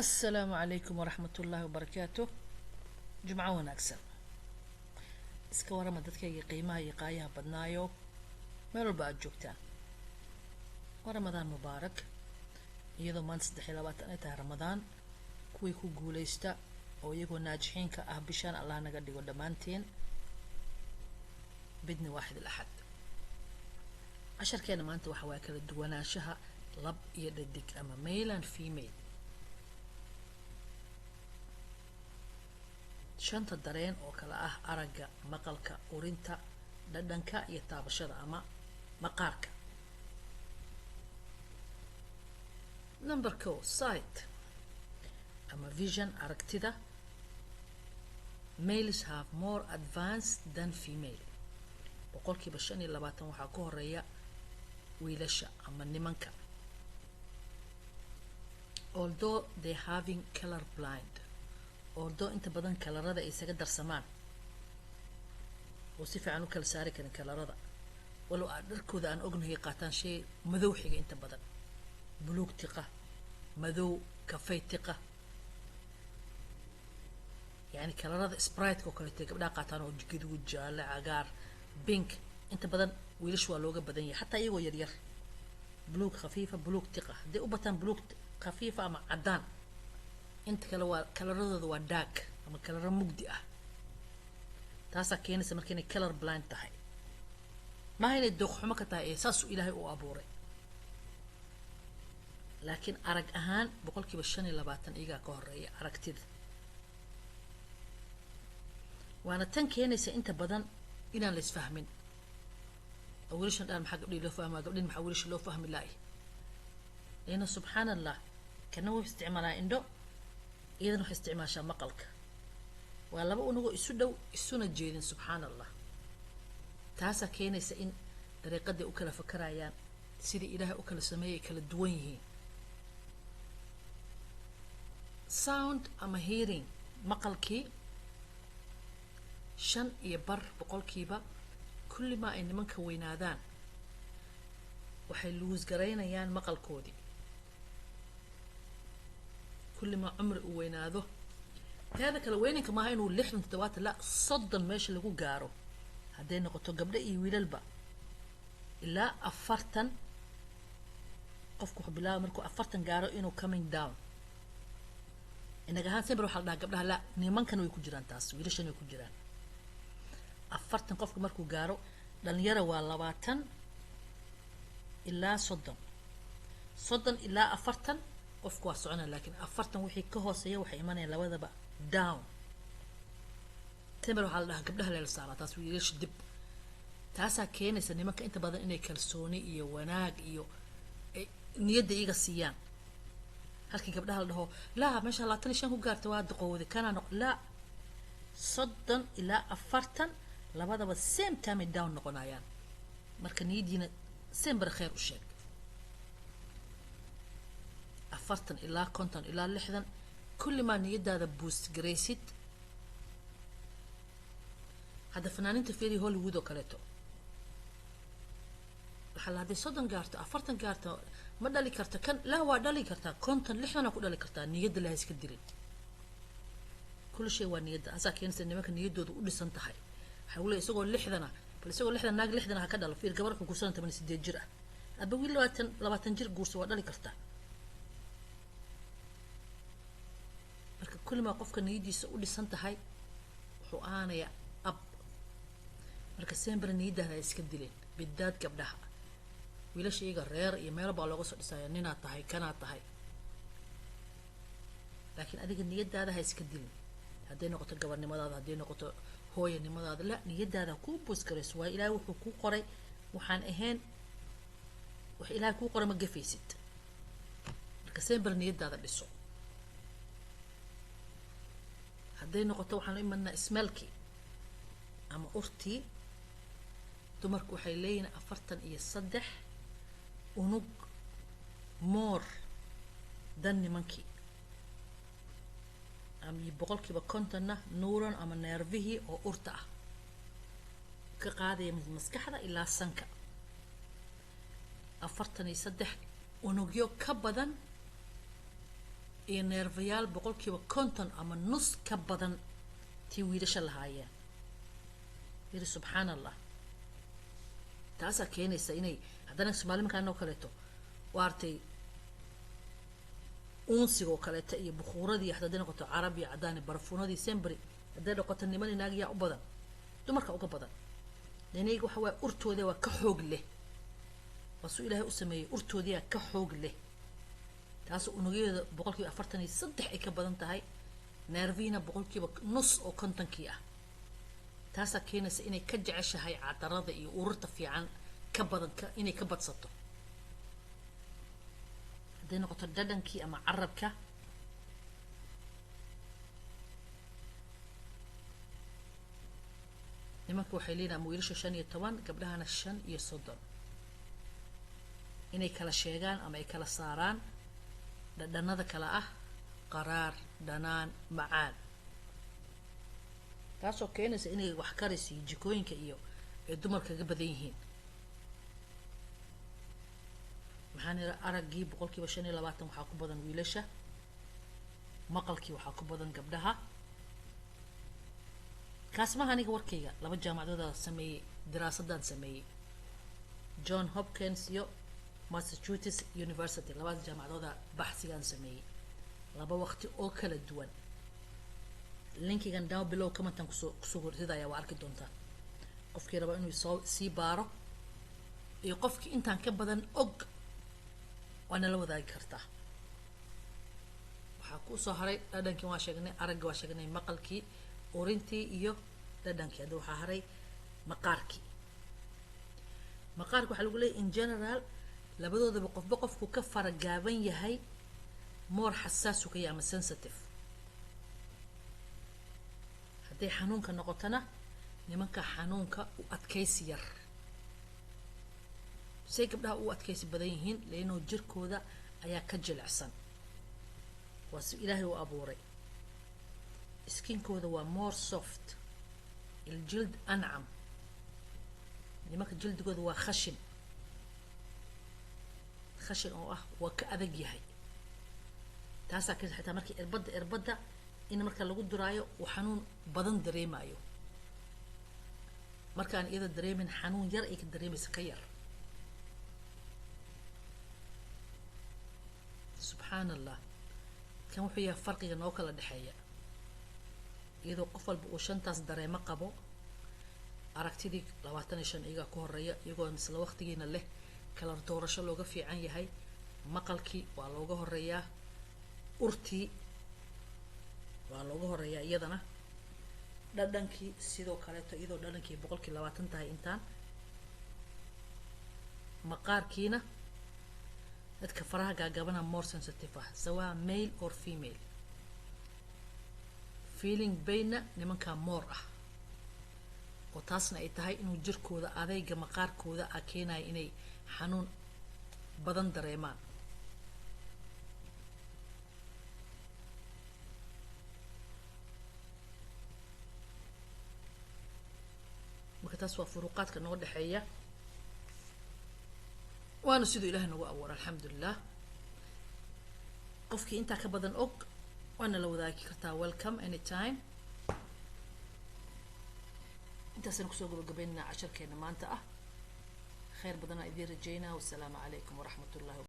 Asalaamu calaykum waraxmatullaahi wabarakaatu. Jumco wanaagsan. Iska warama dadkayga qiimaha iyo qaayaha badnaayo, meel walba aada joogtaan. Waa Ramadaan mubaarak, iyadoo maanta 23 ay tahay Ramadaan. Kuwii ku guuleysta oo iyagoo naajixiinka ah bishaan Allah naga dhigo dhammaanteen bidni waaxid al axad. Casharkeena maanta waxa waaya kala duwanaanshaha lab iyo dhadig ama male and female. Shanta dareen oo kala ah aragga, maqalka, urinta, dhadhanka iyo taabashada ama maqaarka. Number 1, sight ama vision, aragtida. Males have more advanced than female. 25% waxaa ka horeeya wiilasha ama nimanka, although they having color blind, although inta badan kalarada ay isaga darsamaan oo si fiican u kala saari karin kalarada, walow aa dharkooda aan ognahay qaataan shay madow xiga, inta badan buluug tiqa, madow kafay tiqa, yani kalarada sprite oo kaleeto gabdhaha qaataan oo gaduud, jaalle, cagaar, pink. Inta badan wiilasha waa looga badan yahay, xataa iyagoo yaryar, buluug khafiifa, buluug tiqa, hadday u bataan buluug khafiifa ama caddaan. Inta kale waa kalaradooda waa dark ama kalaro mugdi ah. Taasaa keenaysa marka inay color blind tahay. Maaha inay dooqxumo ka tahay, ee saasuu Ilaahay u abuuray, laakiin arag ahaan 25% iyagaa ka horeeya aragtida. Waana tan keenaysa inta badan inaan la isfahmin oo wiilashan dhaan maxaa gabdhihi loo fahmaa, gabdhihin maxaa wiilasha loo fahmi laay. Leanna subxaan Allah, kana wuxuu isticmaalaa indho, iyadana waxay isticmaashaa maqalka. Waa laba unugoo isu dhow, isuna jeedin, subxaan Allah. Taasaa keenaysa in dariiqaday u kala fakarayaan, sidii Ilaahay u kala sameeyay, kala duwan yihiin. Sound ama hearing, maqalkii, 5.5%. Kullimaa ay nimanka weynaadaan waxay lose garaynayaan maqalkoodii. Kullimaa cumri uu weynaado. Teeda kale, weyninka maaha inuu 60, 70, la 30 meesha lagu gaaro. Hadday noqoto gabdho iyo wiilalba, ilaa 40 qofku wuxuu bilaaba markuu 40 gaaro inuu coming down. Inaga ahaan sember waxaa la dhahaa gabdhaha, la nimankan way ku jiraan taas, wiilashan way ku jiraan. 40 qofka markuu gaaro, dhalinyara waa 20 ilaa 30, 30 ilaa 40 qofku waa soconaya, laakiin 40 wixii ka hooseeya waxay imanayaan labadaba down. Sember waxaa la dhahaa gabdhaha leela saaraa taas, wiilasha dib. Taasaa keenaysa nimanka inta badan inay kalsooni iyo wanaag iyo niyadda iyaga siiyaan, halkii gabdhaha la dhaho laa meesha 25 ku gaarta waa duqowday kanaa noq. Laa, 30 ilaa 40 labadaba same time ay down noqonayaan. Marka niyaddiina sember kheer u sheeg. 40 ilaa 50 ilaa 60, kullimaa niyadaada boost garaysid. Hadda fanaaniinta fiiri, Hollywood oo kaleeto, waxaa la hadday 30 gaarto, 40 gaarto, ma dhali karto kan. Laa, waa dhali kartaa, 50, 60 ku dhali kartaa. Niyadda laha iska dilin, kulli shay waa niyadda. Asaa keenaysa nimanka niyaddooda u dhisan tahay. Waxaa gu leeyahay isagoo 60a, bal isagoo 60 naag 60 ha ka dhalo. Fiir, gabar wuxuu guursanaya 18 jir ah, adba wiil 20 jir guursa, waa dhali kartaa. Marka kullimaa qofka niyaddiisa u dhisan tahay wuxuu ahaanayaa ab. Marka sember niyaddaada ha iska dileen, bidaad gabdhaha. Wiilasha iyaga reer iyo meelo baa looga soo dhisaya, ninaad tahay, kanaad tahay, laakiin adiga niyadaada ha iska dilin. Hadday noqoto gabarnimadaada, hadday noqoto hooyanimadaada, la niyadaada kuu boost garayso. Waayo, Ilaahay wuxuu kuu qoray waxaan ahayn, wax Ilaahay kuu qoray ma gafaysid. Marka sember niyadaada dhiso. Hadday noqoto, waxaan u imanaa smellkii ama urtii. Dumarku waxay leeyihiin 43 unug more dan nimankii, ama 50%-na neuron ama neervihii oo urta ah ka qaadaya maskaxda ilaa sanka, 43 unugyo ka badan. Iyo neerfayaal 50% ama nus ka badan tii wiilasha lahaayeen. Yiri subxaan Allah, taasaa keenaysa inay haddana Soomaali markaan oo kaleeto waartay uunsiga oo kaleeto iyo bukhuuradii, hadday noqoto carab iyo cadaan, barafuunadii sembri, hadday noqoto niman inaag yaa u badan, dumarka uga badan. Laniga waxa waaya urtooda waa ka xoog leh, waa suu Ilaahay u sameeyey, urtoodiyaa ka xoog leh. Taas unugyada 43% ay ka badan tahay, neervihina nus oo 50-kii ah. Taasaa keenaysa inay ka jeceshahay cadarada iyo ururta fiican ka badan inay ka badsato. Hadday noqoto dhadhankii ama carabka, nimanka waxay leeyihin ama wiilasha 15, gabdhahana 35, inay kala sheegaan ama ay kala saaraan dhadhanada kala ah qaraar, dhanaan, macaan. Taasoo keenaysa inay wax karis iyo jikooyinka iyo ay dumarka kaga badan yihiin. Maxaan yidhi? Araggii 25% waxaa ku badan wiilasha, maqalkii waxaa ku badan gabdhaha. Kaas maha aniga warkayga, laba jaamacadoodaa sameeyey diraasadaan sameeyey, John Hopkins iyo Massachusetts University. Labadaas jaamacadooda baxsigaan sameeyey laba waqti oo kala duwan. Linkigan down below commentan kusoo ridaya, waa arki doontaa. Qofkii raba inuu soo sii baaro iyo qofkii intaan ka badan og waa nala wadaagi kartaa. Waxaa kusoo haray dhadhankii waa sheegnay, aragga waa sheegnay, maqalkii, urintii iyo dhadhankii. Hadda waxaa haray maqaarkii. Maqaarka waxaa lagu leeyahy in general labadoodaba qofba qofku ka faragaaban yahay more xasaasu ka yahay ama sensitive. Hadday xanuunka noqotona, nimanka xanuunka u adkaysi yar, say gabdhaha u adkaysi badan yihiin, leanoo jirkooda ayaa ka jilicsan, waa si Ilaahay u abuuray. Skinkooda waa more soft, الجلد أنعم. Nimanka jildigooda waa khashin, khashin oo ah waa ka adag yahay. Taasaa keenta xitaa markii irbadda in marka lagu duraayo uu xanuun badan dareemayo, markaan iyada dareemin xanuun yar ay ka dareemaysa ka yar. Subxaan Allah, kan wuxuu yahay farqiga noo kala dhexeeya, iyadoo qof walba uu shantaas dareemo qabo. Aragtidii 25 iyagaa ku horeeya, iyagoo misla waqtigiina leh kala doorasho looga fiican yahay. Maqalkii waa looga horeeyaa, urtii waa looga horeeyaa iyadana, dhadhankii sidoo kaleeto, iyadoo dhadhankii 20% tahay intaan. Maqaarkiina dadka faraha gaagabana more sensitive ah, sawaa male or female. Feeling painna nimankaa more ah, oo taasna ay tahay inuu jirkooda adayga maqaarkooda a keenaya inay xanuun badan dareemaan. Marka taas waa furuuqaadka noo dhexeeya, waana siduu Ilahay nagu abuura, alxamdulilah. Qofkii intaa ka badan og waana la wadaagi kartaa, welcome anytime. Intaasaan kusoo gabagabeynaa casharkeena maanta ah. Khayr badanaa idiin rajaynaa. Wasalaamu calaykum waraxmat ullahi.